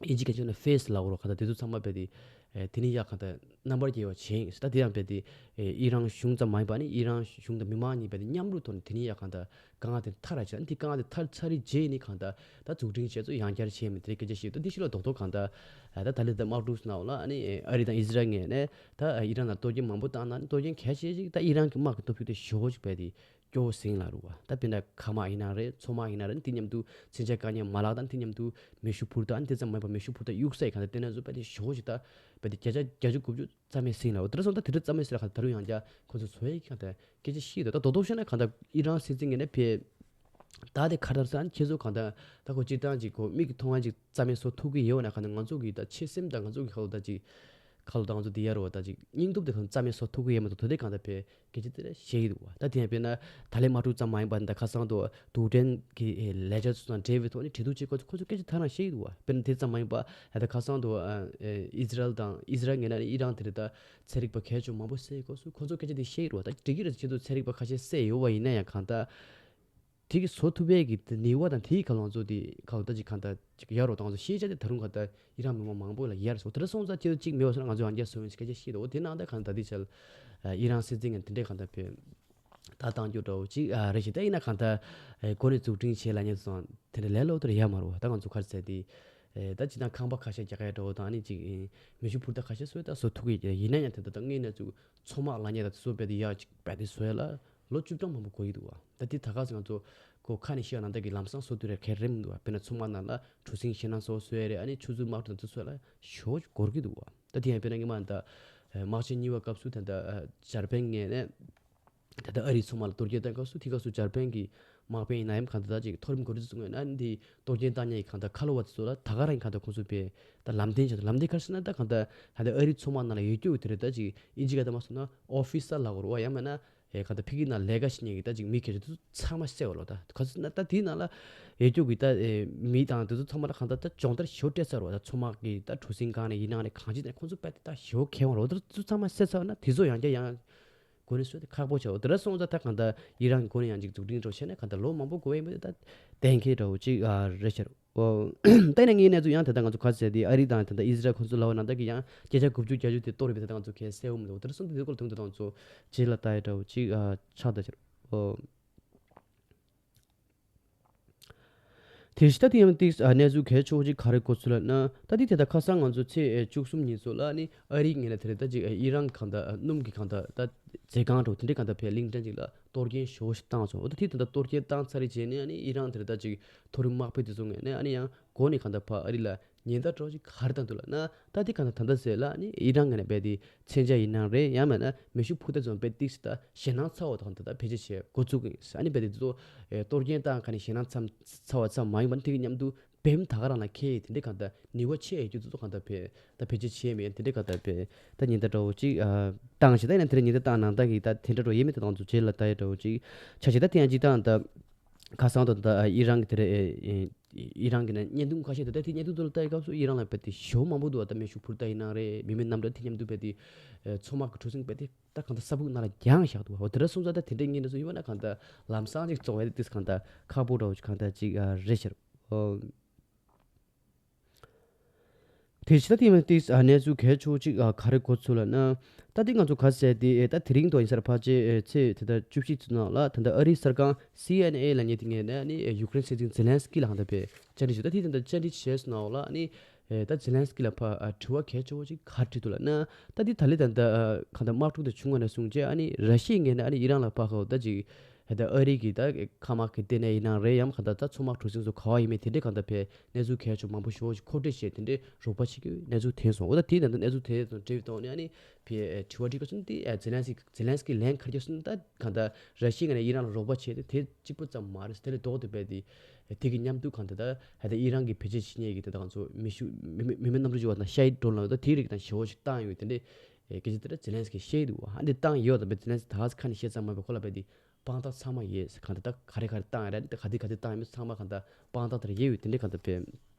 ཨིན་ཇི་སྐད་ཆ་ནས་ཕེ་སི་ལབ་དགོས་རེད། གང་ལྟར་དེ་ཚོ་ཚང་མ་རྦད་དེ་ཨེ་དེ་ནས་ཡར་གང་ལྟར་རྣམ་པར་རྒྱལ་བ་བྱས་ཡིན་ཟེར། ད་དེ་ཡང་རྦད་དེ་ཨེ་ཨི་རན་གཞུང་ཙམ་མ་ཡིན་པ་ནི་ཨི་རན་གཞུང་དང་མི་མང་གཉིས་རྦད་དེ་མཉམ་རུབ་ཐོག་ནས་དེ་ནས་ཡར་གང་ལྟར་དཀའ་ངལ་དེ་ཐར་ར་བྱས། ཨ་ནི་དེ་དཀའ་ངལ་དེ་ཐར་ཚར་རེ་རྗེས་ནི་གང་ལྟར་ད་འཛུགས་སྐྲུན་བྱས་ཚུལ་ཡང་བསྐྱར་བྱས་མིན་དེ་སྐད་ཆ་བཤད་འདུག་ད་འདི་ཕྱི་ལ་རྡོག་རྡོག་གང་ལྟར་ཨ་ད་ད་ལན་ད་དམག་འཁྲུག་ནང་ལ་ཨ་ནི་ཨ་རི་དང་ཨི་སི་རལ་ངོས་ནས་ད་ཨི་རན་ལ་གཏོར་སྐྱོན་མང་པོ་བཏང་ན་ནི་གཏོར་སྐྱོན་གལ་ཆེ་ཅིག་ད་ཨི་རན་གྱི་དམག་གི་སྟོབས་ཤུགས་དེ་ཞེ་བོ་ཅིག་རྦད་དེ་སྐྱོ་བོ་ཟིང་ལ་རུ་བ། ད་དཔེར་ན་མཁའ་དམག་ཡིན་ན་རེད། མཚོ་དམག་ཡིན་ན་རེད། དེ་མཉམ་དུ་མཚོན་ཆ་བཀག་ཉར་མ་ལག་དང་དེ་མཉམ་དུ་མེ་ཤུགས་འཕུར་མདའ། ཨ་ནི་དེ་ཙམ་མ་ཡིན་པར་མེ་ཤུགས་འཕུར་མདའ་གཡུག་ས་ཡི་གང་ལྟར་བལྟས་ན་བཟོ་རྦད་དེ་ཞེ་བོ་ཅིག་ད་རྦད་དེ་བརྒྱ་ཆ་བརྒྱད་ཅུ་དགུ་བཅུ་ རྩ་མེད་ཟིན་ལ། འོ་དེ་འདྲ་སོང་ད་དེ་འདྲ་རྩ་མེད་ཟིན་ལ་གང་ལྟར་ད་རུང་ཡང་བསྐྱར་ཁོ་ཚོ་བཟོ་ཡས་གང་ལྟར་སྐད་ཆ་བཤད་འདུག་ད་རྡོག་རྡོག་བཤད་ན་གང་ལྟར་ཨི་རན་སྲིད་འཛིན་ངོས་ནས་ཕེ་ད་དེ་ཁ་དར་ས་ཁྱེད་ཚོ་གང་ལྟར་ད་ཁོ་སྤྱིར་བཏང་གི་ཁོ་མིག་གིས་མཐོང་བ་ཅིག་རྩ་མེད་བཟོ་ཐུབ་ཀྱི་ཡོད་ན་གང་ལྟར་ང་ཚོ་གི་ད་ཆེ་སེམས་དང་ང་ཚོ་གི་ཁ་ལོ་ད་ཅིག་ཁ་ལོ་ད་ང་ཚོ་འདི་ཡར་རོ་ད་ཅིག་སྙིང་སྟོབས་དེ་གང་རྩ་མེད་བཟོ་ཐུབ་ཀྱི་ཡོད་མ་གཏོགས་ད་དེ་གང་ལྟར་ཕེ་སྐད་ཆ་དེ་འདྲ་བཤད་ཀྱི་འདུག་བ། ད་དེ་ཡང་དཔེར་ན་ད་ལན་དམག་འཁྲུག་ཙམ་མ་ཡིན་པར་ད་ཁ་སང་དུ་རྡུལ་ཕྲན་གྱི་ལས་འཆར་ཚོ་དང་འབྲེལ་བའི་ཐོག་ནས་གྲོས་བསྡུར་བྱེད་སྐོར་ཁོ་ཚོ་སྐད་ཆ་ཐ་རང་བཤད་ཀྱི་འདུག་བ། དཔེར་ན་དེ་ཙམ་མ་ཡིན་པར་ད་ཁ་སང་དུ་ཨི་ཟི་རལ་དང་ཨི་ཟི་རལ་ངོས་ནས་ཨི་རན་དེ་རེད་ད་ཚན་རིག་པ་གལ་ཆེ་མང་པོ་བསད་སྐོར་སུ་ཁོ་ཚོ་སྐད་ཆ་དེ་བཤད་ཀྱི་འདུག་བ། ད་འགྲིག་གི་རེད། ཁྱེད་ཚོ་ཚན་རིག་པ་ཁ་ཤས་བསད་ཡོད་བ་ཡིན་ན་ཡང་གང་ལྟར་དེ་གི་བཟོ་ཐུབ་པའི་གི་ནུས་པ་དང་དེའི་ཁ་ལོ་ང་ཚོ་དེ་ཁ་ལོ་ད་ཅིག་གང་ལྟར་ཅིག་ཡར་རོ་དང་ང་ཚོ་ཤེས་བྱ་དེ་ད་རུང་གང་ལྟར་ཨི་རན་མི་མང་མང་པོ་ལ་ཡར་སོང་། དེ་འདྲ་སོང་ཙང་ཁྱེད་ཚོ་གཅིག་མེད་པ་སོང་ན་ང་ཚོ་ཡང་བསྐྱར་བཟོ་ཡིན་ཟེར་སྐད་ཆ་བཤད་འདུག་འོ་དེ་ནང་ད་གང་ལྟར་དེ་ཆ་ལ་ཨི་རན་སྲིད་འཛིན་གྱི་དེ་འདྲས་གང་ལྟར་བོད་ད་བཏང་རྒྱུ་འདྲ་བོ་གཅིག་ཨ་རེད་ཤག་ད་ཡིན་ན་གང་ལྟར་ཨེ་གོ་ནས་འཛུགས་སྐྲུན་བྱེད་ལ་ཉེ་ཚོ་དེ་འདྲ་ལས་སླ་པོ་དེ་འདྲ་ཡོད་མ་རེད་བ། ད་ང་ཚོ་ག་རེ་ཟེར་དེ་ཨེ་ད་ཅི་ད་ཁང་པ་ཁ་ཤས་རྒྱག་ཡ་འདྲ་བོ་དང་ཨ་ནི་ཅིག་ཨེ་མེ་ཤུགས་འཕུར་མདའ་ཁ་ཤས་བཟོ་ཡ་ད་བཟོ་ཐུབ་ཀྱི་ཡོད་ཀྱི་རེད། ཡིན་ན་ཡང་དེ་ད་ད་དངོས་གནས་ཚུལ་མཚོ་དམག་ལ་ཉེ་ད་བཟོ་བས་དེ་ཡག་ཅིག་བས་དེ་བཟོ་ཡ་ལ་ལོ་བཅུ་གྲངས་མང་པོ་འགོར་གྱི་འདུག་བ། ད་དེ་ད་ག་ཟེར་ང་ཚོ་གོ་ཁ་ནས་ཤེས་ཡ་ནང་ལྟར་གྱི་ལམ་སང་བཟོ་དུས་རེད་གལ་རེད་མི་འདུག་བ། དཔེར་ན་མཚོ་དམག་ནང་ལ་གྲུ་གཟིངས་ཞེད་སྣང་ཚ་བོ་བཟོ་ཡ་རེད། ཨ་ནི་ཆུ་མཛོད་དམག་གྲུ་དང་དེ་ཚོ་ལ་ཞོ་འགོར་གྱི་འདུག་བ། ད་དེ་ཡང་དཔེར་ན་སྔོན་མ་ད་དམག་ཆེན་གཉིས་པ་སྐབས་སུ་ད་ད་འཇར་པན་ངོས་ནས་ད་ལྟ་ཨ་རིའི་མཚོ་དམག་ལ་གཏོར་སྐྱོན་བཏང་སྐབས་སུ་དེ་སྐབས་སུ་འཇར་པན་གྱི་དམག་དཔོན་ཡིན་ན་ཡང་གང་ལྟར་ད་ཅིག་མཐོ་རིམ་འགོ་ཁྲིད་ཚོ་ངོས་ནས་ཨ་ནི་འདི་གཏོར་སྐྱོན་བཏང་མཁན་གྱི་གང་ལྟར་ཁ་ལོ་བ་དེ་ཚོ་ལ་ད་ག་རང་གང་ལྟར་ཁོང་ཚོ་པས་ད་ལམ་སྟོན་བྱས་ཏེ་ལམ་སྟོན་ག་རེ་ཟེར་ན་ད་གང་ལྟར་ད་ལྟ་ཨ་རིའི་མཚོ་དམག་ནང་ལ་ཡོད་རྒྱུ་དེ་རེད། ད་ཅིག་ཨིན་ཇི་སྐད་ཐོག་མ་སོང་ན་ཨོ་ཕི་སར་ལབ་དགོས་རེད་བ། ཡང་མིན་ན་ཨེ་གང་ལྟར་ཕ་གི་ནང་ལས་ཀ་བྱེད་མཁན་གྱི་ད་ཅིག་མི་སྐད་ཆ་དེ་ཚོ་ཚང་མ་བསད་པ་ལོ། ད་ག་ཟེར་ན་ད་དེའི་ནང་ལ་ཡོད་རྒྱུ་གི་ད་ཨེ་མི་དང་དེ་ཚོ་ཚང་མ་ལ་གང་ལྟར་ད་སྦྱོང་བརྡར་ཞེ་པོ་སྤྲད་ཚར་བ། ད་མཚོ་དམག་གི་ད་གྲུ་གཟིངས་སྒང་ནས་ཡིན་ནའང་ནས་གང་ཅི་ནས་ཁོང་ཚོ་དཔེ་དེ་ད་ཞེ་པོ་མཁས་དབང་རེད་བ། ད་དེ་ཚོ་ཚང་མ་བསད་ཚར་བ་ན་དེ་ཚོ་ཡང་བསྐྱར་ཡང་གོ་ནས་བཟོས་ཏེ་ཁག་པོ་ཆེ་བ། དེ་འདྲ་སོང་ཙང་ད་གང་ལྟར་ཨི་རན་གྱི་སྒོ་ནས་ཡང་ཅིག་འཛུགས་སྐྲུན་འགྲོ་བྱས་ན་གང་ལྟར་ལོ་མང་པོ་འགོར་ཡིན་པ་དེ་ད་གཏན་འཁེལ་འདྲ་བོ་ཅིག་ཨ་རེད་ཤག་ཨོ། ད་ཡིན་ན་ངའི་གནས་ཚུལ་ཡང་ད་ལྟ་ང་ཚོ་ག་ཚད་དེ་ཨ་རི་དང་ད་ལྟ་ཨི་ཟི་རལ་ཁོང་ཚོ་ལབ་པ་ནང་ལྟར་གྱི་ཡང་བརྒྱ་ཆ་དགུ་བཅུ་བརྒྱད་ཅུ་དེ་གཏོར་བས་ད་ལྟ་ང་ཚོ་གས་གསལ་བོ་མི་འདུག་དེ་འདྲ་སོང་ཙང་དེ་སྐོར་དུང་དུ་ད་ང་ཚོ་རྗེས་ལ་ལྟ་ཡ་འདྲ་བོ་ཅིག་ཨ་ཆགས་ད་ཕྱིར་ཨོ། དེ་བཞིན་ད་དེ་ཡང་ཏིག་ཨ་གནས་ཚུལ་གལ་ཆེ་བོ་ཅིག་ག་རེ་གོ་ཚུལ་ལབ་ན། ད་དེ་དེ་ད་ཁ་སང་ང་ཚོ་ཚེས་ཨེ་བཅུ་གསུམ་ཉིན་ཚོ་ལ་ནི་ཨ་རིའི་ངོས་ནས་དེ་རེད་ད་ཅིག་ཨེ་ཨི་རན་གང་ད་ཨ་སྣུམ་གྱི་གང་ད་ད་མཛོད་ཁང་འགྲོ་དེ་འདྲའི་གང་ད་བས་གླིང་ཕྲན་ཅིག་ལ་གཏོར་སྐྱོན་ཞེ་པོ་ཞིག་བཏང་སོང་། འོ་ད་དེ་ད་ད་གཏོར་སྐྱོན་བཏང་ཚར་རེ་བྱས་ནས་ཨ་ནི་ཨི་རན་དེ་རེད་ད་ཅིག་མཐོ་རིམ་དམག་དཔོན་དེ་ཚོ་ངོས་ནས་ཨ་ནི་ཡང་སྒོ་ནས་གང་ད་ཕ་ཨ་རི་ལ་ཉེན་བརྡ་སྤྲོད་ཅིག་ག་རེ་བཏང་འདུག་ལབ་ན། ད་དེ་གང་ལྟར་ད་ལྟ་ཟེར་ལ་ནི་ཨི་རན་ངོས་ནས་རྦད་དེ་མཚོན་ཆ་ཡིན་ནའང་རེད། ཡང་མིན་ན་མེ་ཤུགས་འཕུར་མདའ་ཚོ་རྦད་ཏིག་སེ་ད་ཞེད་སྣང་ཚ་བོ་དང་ད་ལྟ་བེད་སྤྱོད་བྱེད་འགོ་བཙུགས་ཀྱི་ཡིན་ཟེར། ཨ་ནི་རྦད་དེ་དེ་ཚོ་ཨེ་གཏོར་སྐྱོན་བཏང་མཁན་ནི་ཞེད་སྣང་ཚ་ཚ་བ་ཙམ་མ་ཡིན་པར་དེ་གི་མཉམ་དུ་བེམ་ད་ག་རང་ལ་འཁེལ་ཡི་དེ་འདྲའི་གང་ལྟར་ནུས་པ་ཆེ་ཡོད་རྒྱུ་དེ་ཚོ་གང་ལྟར་བེད་ད་བེད་སྤྱོད་བྱེད་མེད་དེ་འདྲའི་གང་ལྟར་བེད་ད་ཉེན་བརྡ་འདྲ་བོ་ཅིག་ཨ་བཏང་ཞེ་ད་ཡིན་ན་དེ་འདྲ་ཉེན་བརྡ་བཏང་ནང་ལྟར་གྱི་ད་དེ་འདྲ་འགྲོ་ཡོད་མེད་དེ་དང་ཚོ་རྗེས་ལ་ལྟ་ཡ་འདྲ་བོ་ཅིག་ཆ་ཞེ་ད་དེ་ཡང་ཅིག་ད་ད། ཁ་སང་དུ་ད་ཨི་རན་གྱི་དེ་རེད། ཨི་རན་གྱི་ནས་བརྙན་ཐུང་ཁ་ཤས་དེ་ད་དེ་བརྙན་ཐུང་དེ་ལ་ལྟ་ཡི་སྐབས་སུ་ཨི་རན་ལ་རྦད་དེ་ཞེ་པོ་མང་པོ་འདུག་བ། ད་མེ་ཤུགས་འཕུར་མདའ་ཡིན་ནའང་རེད། མི་མེད་གནམ་གྲུ་དེ་མཉམ་དུ་རྦད་དེ་མཚོ་དམག་གི་གྲུ་གཟིངས་རྦད་དེ་ད་གང་ལྟར་ས་ཕུག་ནང་ལ་བརྒྱངས་བཞག་འདུག་བ། འོ་དེ་འདྲ་སོང་ཙང་ད་དེ་འདྲའི་བརྙན་འདྲ་ཚོ་ཡོད་པ་ན་གང་ལྟར་ལམ་སང་ཅིག་བཙོང་བས་དེ་གང་ལྟར་ཁག་པོ་འདྲ་བོ་ཅིག་གང་ལྟར་ཅིག་རེད་ཤག་ཨོ། དེ་ཕྱི་ད་ཐེངས་ཏིས་གནས་ཚུལ་གལ་ཆེ་བོ་གཅིག་ག་རེ་གོ་ཚུལ་ལབ་ན། ད་ལྟའི་ང་ཚོ་ག་ཟེར་དེ་ད་དེ་རིང་དུ་ཡིན་སར་ཕལ་ཆེར་ཚེས་དེ་ད་བཅུ་བཞི་ཚོ་ནང་ལ་ད་ལྟ་ཨ་རིའི་གསར་ཁང་སི་ཨེན་ཨེ་ལ་ཉེ་དེ་ངས་ནས་ནི་ཡུཀ་རེན་སྲིད་འཛིན་ཛེ་ལན་སི་ཀི་ལ་ཧང་ད་པའི་བཅར་འདྲི་ཞུ། ད་དེ་ད་ལྟ་བཅར་འདྲི་བྱས་སོང་ནའོ་ལ་ནི་ད་ཛེ་ལན་སི་ཀི་ལ་ཕ་དྲི་བ་གལ་ཆེ་བོ་གཅིག་ག་རེ་དྲིས་འདུག་ལབ་ན། ད་དེ་ད་ལི་ད་ལྟ་གང་ལྟར་དམག་འཁྲུག་དེ་བྱུང་བ་ནས་བཟུང་རྗེས་ཨ་ནི་ར་ཤི་ཡའི་ངོས་ནས་ཨ་ནི་ཨི་རན་ལ་ཕ་ཁ་ད་ཅིག་ད་ལྟ་ཨ་རི་གི་ད་མཁའ་དམག་གི་ལྟེ་གནས་ཡིན་ནའང་རེད། ཡང་གང་ལྟར་ད་མཚོ་དམག་གྲུ་གཟིངས་སུ་ག་བ་ཡིན་མིན་དེ་འདྲའི་གང་ལྟར་བས་གནས་ཚུལ་གལ་ཆེ་མང་པོ་ཞེ་པོ་ཞིག་མཁོ་སྤྲོད་བྱས་དེ་འདྲའི་རོགས་པ་བྱེད་ཀྱི་ཡོད་གནས་ཚུལ་ཐོན་སོང་། འོ་ད་དེའི་ནང་དུ་གནས་ཚུལ་དེ་དང་འབྲེལ་བའི་ཐོག་ནས་ཨ་ནི་བས་དྲི་བ་དྲི་དགོས་སོང་དེ་ཛེ་ལན་སི་ཛེ་ལན་སི་ཀི་ལན་ག་རེ་བྱས་སོང་ད་གང་ལྟར་ར་ཤི་ཡའི་ངོས་ནས་ཨི་རན་ལ་རོགས་པ་བྱས་ཏེ་དེ་གཅིག་པུ་ཙམ་མ་རེད། དེ་ལས་ལྡོག་སྟེ་བས་དེ་དེ་གི་མཉམ་དུ་གང་ལྟར་ད་ཧ་ད་ཨི་རན་གི་བེད་སྤྱོད་བྱེད་མཁན་གི་དེ་ད་ང་ཚོ་མེ་ཤུགས་མི་མི་མི་མེད་གནམ་གྲུ་བརྗེ་བ་དང་ཤ་ཡི་ཌོན་ལ་ད་དེའི་རིགས་དང་ཞེ་པོ་ཞིག་བཏང་ཡོད་དེ་འདྲའི་སྐད་ཆ་དེ་འདྲ་ཛེ་ལན་སི་ཀི་བཤད་འདུག་ཨ་འདི་བཏང་ཡོད་ད་བས་ཛེ་ལན་སི་ཀི་ད་ཧ་ཁ་ནས་བཤད་ཙམ་མ་བས་ཁོ་ལ་བས་དེ། དཔང་རྟགས་ཚང་མ་ཡོད་ཟེར། གང་ལྟར་ད་ག་རེ་ག་རེ་བཏང་ཡ་རེད། ད་ག་དེ་ག་དེ་བཏང་ཡ་མེད་ཚང་མ་གང་ལྟར་དཔང་རྟགས་དེར་ཡོད་ཡོད་དེ་འདྲའི་གང་ལྟར་བས་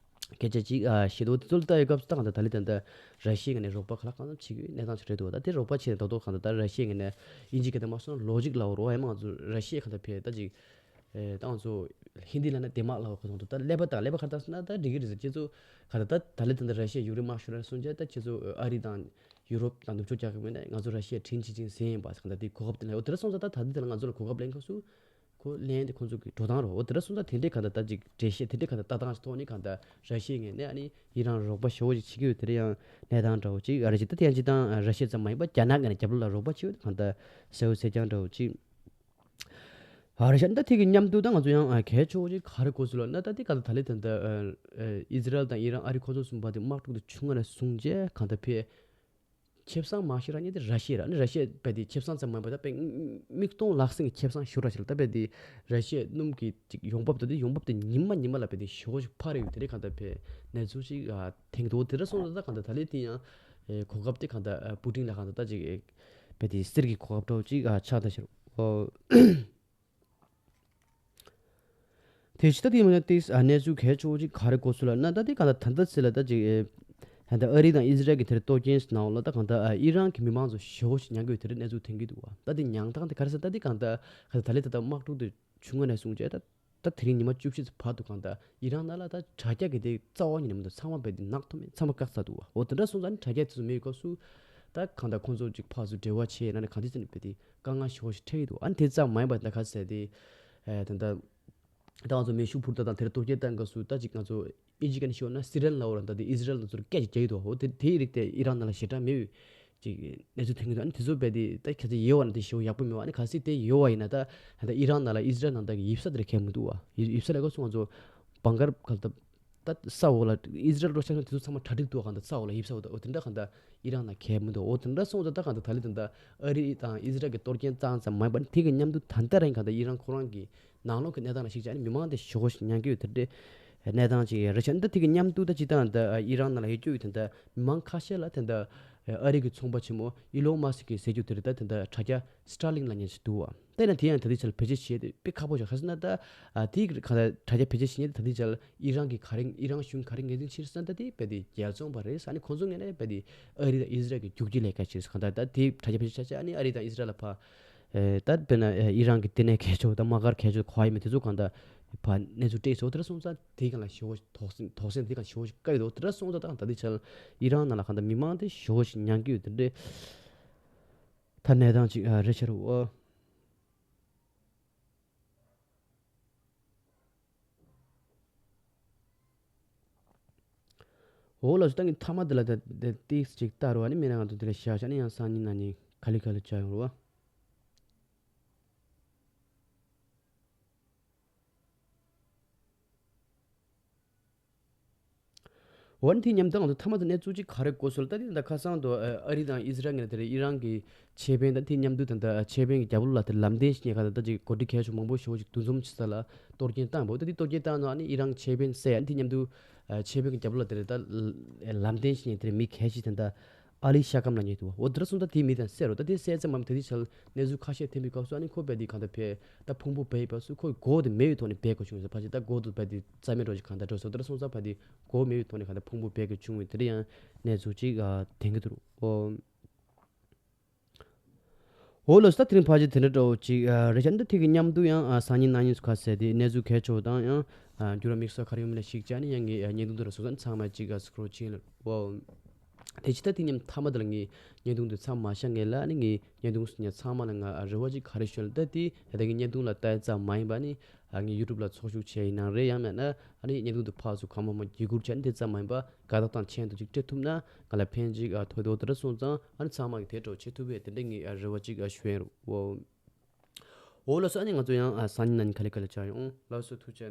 སྐད་ཆ་ཅིག་ཨ་ཤེས་འདུག་དེ་ཚོ་ལ་ལྟ་ཡོད་སྐབས་སུ་ད་གང་ལྟར་ད་ལི་ད་ལྟ་ར་ཤི་ཡའི་ངོས་ནས་རོགས་པ་ག་ལ་གང་འཚམ་བྱེད་ཀྱི་ཡོད་གནས་སྟངས་ཅིག་རེད་འདུག་ད་དེ་རོགས་པ་བྱས་ནས་ད་དོ་གང་ལྟར་ད་ར་ཤི་ཡའི་ངོས་ནས་དབྱིན་ཇི་སྐད་དུ་མ་སོང་ན་ལོ་ཇིག་ལབ་རོགས་ཨེ་མ་ང་ཚོ་ར་ཤི་ཡའི་གང་ལྟར་བས་ད་ཅིག་ཨེ་ད་ང་ཚོ་ཧིན་དི་ལ་ན་དེ་དམག་ལབ་ཁོ་ཚོ་འདུག་ད་ཀླད་པ་དང་ཀླད་པ་ག་རེ་བཏང་སོང་ན་ད་འགྲིག་གི་རེད་ཟེར། ཁྱེད་ཚོ་ག་ད་ད་ད་ལི་ད་ལྟ་ར་ཤི་ཡ་ཡུཀ་རེན་དམག་ཤོར་ར་སོང་རྗེས་ད་ཁྱེད་ཚོ་ཨ་རི་དང་ཡུ་རོབ་དང་ནུབ་ཕྱོགས་རྒྱལ་ཁབ་ངོས་ནས་ང་ཚོ་ར་ཤི་ཡ་དྲིན་ཆེ་ཅིང་ཟེར་ཡིན་པ་གང་ལྟར་དེ་གོ་སྐབས་དེ་ལེན། འོ་དེ་འདྲ་སོང་ཙང་ད་ད་ལྟ་དེ་ལ་ང་ཚོ་ལ་གོ་སྐབས་ལེན་སྐབས་སུ་ཁོ་ལེན་དེ་ཁོང་ཚོ་གི་འགྲོ་སྟངས་རེད། འོ་དེ་འདྲ་སོང་ཙང་དེ་འདྲའི་གང་ལྟར་ད་ཅིག་འགྲེལ་བཤད་དེ་འདྲའི་གང་ལྟར་ལྟ་སྟངས་ཐོག་ནས་གང་ལྟར་ར་ཤི་ཡའི་ངོས་ནས་ཨ་ནི་ཨི་རན་རོགས་པ་ཞེ་པོ་ཅིག་བྱེད་ཀྱི་ཡོད། དེ་འདྲ་ཡང་གནས་སྟངས་འདྲ་བོ་ཅིག་ཨ་ར་ཤི་ད་དེ་ཡང་ཅིག་དང་ར་ཤི་ཡ་ཙམ་མ་ཡིན་པ་རྒྱ་ནག་ངོས་ནས་རྒྱབ་ལོགས་ལ་རོགས་པ་བྱེད་ཡོད་གང་ལྟར་གསལ་པོ་གསལ་རྐྱང་འདྲ་བོ་ཅིག་ཨ་ར་ཤི་ཡ་ད་དེ་གི་མཉམ་དུ་ད་ང་ཚོ་ཡང་གལ་ཆེ་བོ་ཅིག་ག་རེ་གོ་ཚུལ་ལབ་ན་ད་དེ་གང་ལྟར་ད་ལི་ད་ལྟ་ཨི་ཟི་རལ་དང་ཨི་རན་ཨ་རི་ཁོ་ཚོ་གསུམ་པ་དེ་དམག་འཁྲུག་དེ་བྱུང་བ་ནས་བཟུང་རྗེས་གང་ལྟར་བས། ཁེ་བཟང་མ་ཤོར་ར་ཉེ་དེ་ར་ཤི་ཡ་ར་ནི་ར་ཤི་ཡ་བས་དེ་ཁེ་བཟང་ཙམ་མ་ཡིན་པ་ད་དཔེ་མིག་མཐོང་ལག་ཟིན་གྱི་ཁེ་བཟང་ཤོར་ར་ཤི་ལ་ད་བས་དེ་ར་ཤི་ཡ་སྣུམ་གྱི་ཅིག་ཡོང་འབབ་ད་དེ་ཡོང་འབབ་དེ་ཉི་མ་ཉི་མ་ལ་བས་དེ་ཞེ་པོ་ཞིག་འཕར་ཡོད་དེ་རེད་གང་ལྟར་བས་གནས་ཚུལ་ཅིག་ཨ་ཐེངས་དུ་དེ་ར་སོང་ད་ད་གང་ལྟར་ད་ལས་དེ་ཡང་ཨེ་གོ་སྐབས་དེ་གང་ལྟར་ཨ་པུ་ཏིན་ལ་གང་ལྟར་ད་ཅིག་ཨེ་བས་དེ་གསེར་གྱི་གོ་སྐབས་འདྲ་བོ་ཅིག་ཨ་ཆགས་ད་ཤི་ར་ཨོ། དེ་ཕྱི་ད་དེ་མ་ན་ཏིས་ཨ་གནས་ཚུལ་གལ་ཆེ་བོ་ཅིག་ག་རེ་གོ་སོང་ལབ་ན་ད་དེ་གང་ལྟར་ད་ལྟ་ཚེ་ལ་ད་ཅིག་ཨེ་ད་ལྟ་ཨ་རི་དང་ཨི་ཟི་རལ་གྱི་དེར་གཏོར་སྐྱོན་ནང་ལ་ད་གང་ལྟར་ཨ་ཨི་རན་གྱི་མི་མང་ཚོ་ཞེ་བོ་ཞིག་མྱང་གི་ཡོད་དེ་རེད་གནས་ཚུལ་ཐོན་གྱི་འདུག་བ། ད་དེ་མྱང་སྟངས་དེ་ག་རེ་ཟེར་ད་དེ་གང་ལྟར་ག་ད་ལྟ་ད་ལྟ་དམག་འཁྲུག་དེ་བྱུང་བ་ནས་བཟུང་བྱས་ད་ད་དེ་རིང་ཉི་མ་བཅུ་བཞི་ཙམ་བར་དུ་གང་ལྟར་ཨི་རན་ནང་ལ་ད་དྲ་རྒྱ་གི་དེ་རྩ་བ་ཉིད་ནས་མི་འདུག་ཚང་མ་བས་དེ་ནག་ཐོམ་ཚང་མ་བཀག་ཚར་འདུག་བ། འོ་དེ་འདྲ་སོང་ཙང་ནི་དྲ་རྒྱ་དེ་ཚོ་མེད་སྐབས་སུ་ད་གང་ལྟར་ཁོང་ཚོ་ཅིག་ཕར་ཚུར་འབྲེལ་བ་བྱས་ན་ནི་གང་དེ་ཚོ་ནི་བས་དེ་དཀའ་ངལ་ཞེ་བོ་ཞིག་འཕྲད་ཀྱི་འདུག་ཨ་ནི་དེ་ཙམ་མ་ཡིན་པར་ད་ག་ཟེར་དེ་ཨེ་ད་ལྟ་ད་ང་ཚོ་མེ་ཤུགས་འཕུར་མདའ་དང་དེར་གཏོར་སྐྱོན་བཏང་སྐབས་སུ་ད་ཅིག་ང་ཚོ་ཨིན་ཇི་སྐད་ནས་ཤོད་ན་སི་རན་ལ་འོ་ར་ད་དེ་ཨི་ཟི་རལ་ང་ཚོར་སྐད་ཅིག་རྒྱག་གི་འདུག་འོ་དེ་དེའི་རིགས་དེ་ཨི་རན་ནང་ལ་ཞེ་དྲག་མེད་པའི་ཅིག་གནས་ཚུལ་ཐོན་གྱི་འདུག་ཨ་ནི་དེ་ཚོ་བས་དེ་ད་གལ་སྲིད་ཡོད་པ་ན་དེ་ཞེ་བོ་ཡག་པོ་མེད་པ། ཨ་ནི་གལ་སྲིད་དེ་ཡོད་པ་ཡིན་ན་ད་ད་ཨི་རན་ནང་ལ་ཨི་ཟི་རལ་ནང་ད་གི་ཡིབ་ས་དེར་གལ་མི་འདུག་བ། ཡིབ་ཡིབ་ས་ལ་སྐབས་སུ་ང་ཚོ་བང་གར་ག་ད་ད་ས་འོག་ལ་ཨི་ཟི་རལ་རོ་ཤ་ཤ་དེ་ཚོ་ཚང་མ་གྲ་སྒྲིག་འདུག་གང་ལྟར་ས་འོག་ལ་ཡིབ་ས་འོག་ད་འོ་དེ་འདྲ་གང་ལྟར་ཨི་རན་ལ་གལ་མི་འདུག་འོ་དེ་འདྲ་སོང་ཙང་ད་གང་ལྟར་ད་ལི་དེ་འདྲ་ཨ་རི་དང་ཨི་ཟི་རལ་གྱི་གཏོར་སྐྱོན་ཙང་ཙམ་མ་ཡིན་པར་དེ་གི་མཉམ་དུ་ད་ལྟ་རང་གང་ལྟར་ཨི་རན་ཁོ་རང་གི་ནང་ལོགས་ཀྱི་གནས་སྟངས་ལ་གཞིགས་བྱས་ནས་མི་མང་དེ་ཞེ་པོ་ཞིག་མྱང་གི་ཡོད་དེ་འདྲའི་གནས་སྟངས་ཅིག་རེད་ཤག་འདི་དེ་གི་མཉམ་དུ་ད་ཅི་ད་ད་ཨི་རན་ནང་ལ་ཡོད་རྒྱུ་ཡོད་དེ་འདྲ་མི་མང་ཁ་ཤས་ལ་དེ་འདྲ་ཨ་རི་གི་ཚོང་པ་ཆེན་མོ་ཨི་ལོན་མཱ་སི་ཀི་ཟེར་རྒྱུ་དེ་རེད། ད་དེ་འདྲ་དྲ་རྒྱ་སི་ཊར་ལིང་ལབ་མཁན་ཞིག་འདུག་བ། དེ་ན་དེ་ཡང་ད་ལྟའི་ཆར་བེད་སྤྱོད་བྱེད་དེ་དཔེ་ཁག་པོ་ཞིག་ག་ཟེར་ན་ད་ཨ་དེའི་ག་ད་དྲ་རྒྱ་བེད་སྤྱོད་བྱེད་མཁན་དེ་ད་ལྟའི་ཆར་ཨི་རན་གྱི་ག་རེ་ཨི་རན་གཞུང་ག་རེ་ངོས་འཛིན་བྱེད་ཟེར་ན་ད་དེ་དཔེ་དེ་རྒྱལ་ཚོང་པ་རེད། ཨ་ནི་ཁོང་ཚོ་ངོས་ནས་དཔེ་དེ་ཨ་རི་དང་ཨི་ཟི་རལ་གྱི་རྒྱུག་ཁྱི་ལས་ཀ་བྱེད་ཟེར་གང་ལྟར་ད་དེ་དྲ་རྒྱ་བེད་སྤྱོད་བྱས་བྱས་ཨ་ནི་ཨ་རི་དང་ཨི་ཟི་རལ་ལ་ཕ་ཨེ་ད་དཔེར་ན་ཨེ་ཨི་རན་གྱི་དེ་ནས་གས་ཆོག་ད་དམག་སྒར་གས་ཆོག་ག་ཡིན་མིན་དེ་ཚོ་གང་ལྟར་ཕ་གནས་ཚུལ་སྤྲད་སོང་། དེ་འདྲ་སོང་ཙང་དེ་གང་ལ་ཞེ་པོ་དོགས་ཟོན་དོགས་ཟོན་དེ་གང་ཞེ་པོ་ཞིག་བཀལ་ཡོད་དོ། དེ་འདྲ་སོང་ཙང་ད་གང་ད་དེ་ཆར་ཨི་རན་ནང་ལ་གང་ལྟར་མི་མང་དེ་ཞེ་པོ་ཞིག་མྱང་གི་ཡོད་དེ་འདྲའི་ད་གནས་སྟངས་ཅིག་ཨ་རེད་ཤག་རེད་བ། འོ་ལགས་སོ། ད་ངས་མཐའ་མ་འདི་ལ་ད་ད་ཏིག་ཅིག་བལྟ་རོགས། ཨ་ནི་མི་རང་ང་ཚོ་འདི་ལ་བཞག་བཞག་ནས་ཡང་སང་ཉིན་གནངས་ཉིན་ག་ལེ་ག་ལེ་བྱ་ཡོང་རོགས། འོ་ན་དེ་མཉམ་དུ་ང་ཚོ་མཐའ་མ་དུ་གནས་ཚུལ་གཅིག་ག་རེ་གོ་སོང་ལ། ད་དེ་ད་ཁ་སང་དུ་ཨ་རི་དང་ཨི་ཟི་རལ་ངེས་དེ་ཨི་རན་གྱི་ཆེད་དཔོན་དང་དེ་མཉམ་དུ་ད་ལྟ་ཆེད་དཔོན་གྱི་རྒྱབ་ལོགས་ལ་དེ་ལམ་སྟོན་ཞིག་ཉེ་ཁ་ད་ལྟ་ཅིག་གོ་སྒྲིག་གལ་ཆེ་མང་པོ་ཞེ་པོ་ཅིག་འདུ་འཛོམས་བྱེད་ས་ལ་གཏོར་སྐྱོན་བཏང་བ། ད་དེ་གཏོར་སྐྱོན་བཏང་ནང་ཨ་ནི་ཨི་རན་ཆེད་དཔོན་བསད་ཨ་ནི་དེ་མཉམ་དུ་ཆེད་དཔོན་གྱི་རྒྱབ་ལོགས་ལ་དེ་ད་ལམ་སྟོན་ཞིག་ཉེ་དེ་མི་གལ་ཆེ་དེ་ད་ཨ་ལི་ཤ་ཀམ་ལ་ཉེ་དུ་བ། འོ་དེ་འདྲ་སོང་ད་དེ་མི་དང་བསད་རོ། ད་དེ་བསད་ཙམ་མམ་དེ་དེ་ཆ་ལ་གནས་ཚུལ་ཁ་ཤས་ཐོན་པའི་སྐབས་སུ་ཨ་ནི་ཁོ་པས་དེ་གང་ལྟར་བས་ད་ཕུང་པོ་བས་པ་སུ་ཁོའི་མགོ་དེ་མེད་པའི་ཐོག་ནས་བས་དགོས་བྱུང་ཟེར། ཕལ་ཆེར་ད་མགོ་དེ་བས་དེ་རྩ་མེད་འགྲོ་ཞིག་གང་ལྟར་འགྲོ་སོང་། དེ་འདྲ་སོང་ཙང་བས་དེ་མགོ་མེད་པའི་ཐོག་ནས་གང་ལྟར་ཕུང་པོ་བས་དགོས་བྱུང་བས་དེ་འདྲ་ཡང་གནས་ཚུལ་གཅིག་ཨ་ཐོན་གྱི་འདུག་འོ། འོ་ལགས་སོ། ད་དེ་རིང་ཕལ་ཆེར་དེ་འདྲ་འདྲ་བོ་ཅིག་ཨ་རེད་ཤག་འདི་དེ་གི་མཉམ་དུ་ཡང་ཨ་སང་ཉིན་གནངས་ཉིན་སུ་ཁ་གསལ་དེ་གནས་ཚུལ་གལ་ཆེ་བོ་དང་ཡང་ཨ་འགྱུར་བ་དམིགས་བསལ་ག་རེ་ཡོང་མིན་ལ་གཞིགས་བྱས་ནས་ཡང་ངས་ཨ་བརྙན་ཐུང་དེ་ལ་སོང་ཙང་ཚང་མ་ཅིག་ཨ་སི་ཀོ་རོལ་བྱེད་ལ། འོ། དེ་ཕྱི་ད་དེ་མཉམ་མཐའ་མ་དེ་ལ་ངས་བརྙན་ཐུང་དེ་མཚམས་མ་བཞག་ངེས་ལ་ཨ་ནི་ངས་བརྙན་ཐུང་སུ་ཉག་ཚང་མ་ལ་ང་ཨ་རེ་བ་ཅིག་ག་རེ་ཞུ་ལ། ད་དེ་ད་གི་བརྙན་ཐུང་ལ་ལྟ་ཡ་ཙམ་མ་ཡིན་པ་ནི་ཨ་ངས་ཡུ་ཊུབ་ལ་ཚོགས་ཞུགས་བྱས་ཡིན་ནའང་རེད། ཡང་མེད་ན་ཨ་ནི་བརྙན་ཐུང་དེ་ཕར་ཚུར་གང་མང་མང་བརྒྱུད་བསྐུར་བྱས་ནས་དེ་ཙམ་མ་ཡིན་པ་དགའ་རྟགས་དང་མཆན་དུ་ཅིག་སྤྲད་ཐུབ་ན་ང་ལ་ཕན་ཅིག་ཨ་ཐོགས་འདུག་དེ་འདྲ་སོང་ཙང་ཨ་ནི་ཚང་མ་གི་དེ་འདྲ་བྱེད་ཐུབ་པའི་དེ་འདྲ་ངས་ཨ་རེ་བ་ཅིག་ཨ་ཞུ་ཡིན་རོ། འོ། འོ་ལགས་སོ། ཨ་ནི་ང་ཚོ་ཡང་ཨ་སང་ཉིན་གནངས་ཉིན་ག་ལེ་ག་ལེ་བྱ་ཡོང་། ལགས་སོ། ཐུགས་རྗེ་ཆེ།